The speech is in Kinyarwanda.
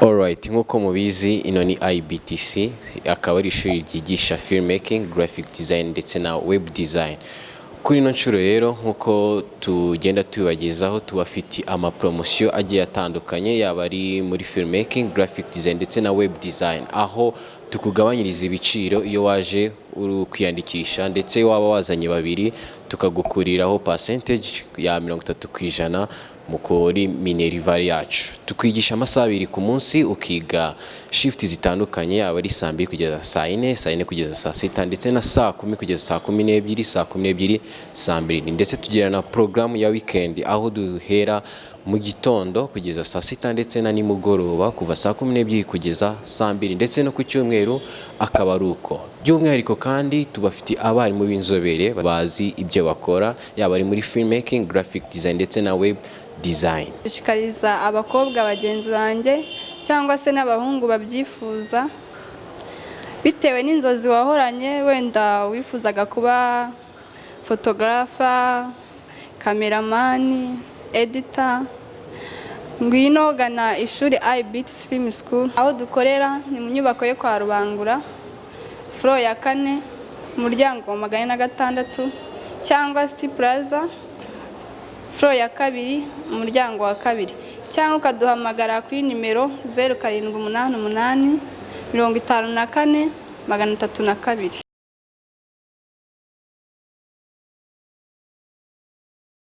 Alright, nk'uko mubizi, ino ni IBTC, akaba ari ishuri ryigisha filmmaking, graphic design ndetse na web design. Kuri ino nshuro rero, nk'uko tugenda tubibagezaho, tubafitiye amapromosiyo agiye atandukanye, yaba ari muri filmmaking, graphic design ndetse na web design, aho tukugabanyiriza ibiciro iyo waje uri kwiyandikisha, ndetse waba wazanye babiri tukagukuriraho percentage ya 30% mu kuri minerval yacu. Tukwigisha amasaha 2 ku munsi, ukiga shift zitandukanye, yaba ari saa 2 kugeza saa 4, saa 4 kugeza saa 6, ndetse na saa 10 kugeza saa 12, saa 12, saa 2. Ndetse tugira na porogaramu ya weekend, aho duhera mu gitondo kugeza saa 6, ndetse na nimugoroba kuva saa 12 kugeza saa 2, ndetse no ku cyumweru akaba ari uko. By'umwihariko kandi tubafitiye abarimu b'inzobere bazi ibyo bakora, yaba ari muri filmmaking, graphic design ndetse na web design. Gushishikariza abakobwa bagenzi banjye cyangwa se n'abahungu babyifuza, bitewe n'inzozi wahoranye, wenda wifuzaga kuba photographer, cameraman, editor, ngwino gana ishuri IBTC Film School. Aho dukorera ni mu nyubako yo kwa Rubangura, floor ya kane, umuryango wa 406, cyangwa City Plaza, floor ya kabiri, umuryango wa kabiri, cyangwa ukaduhamagara kuri nimero 0788 54 302.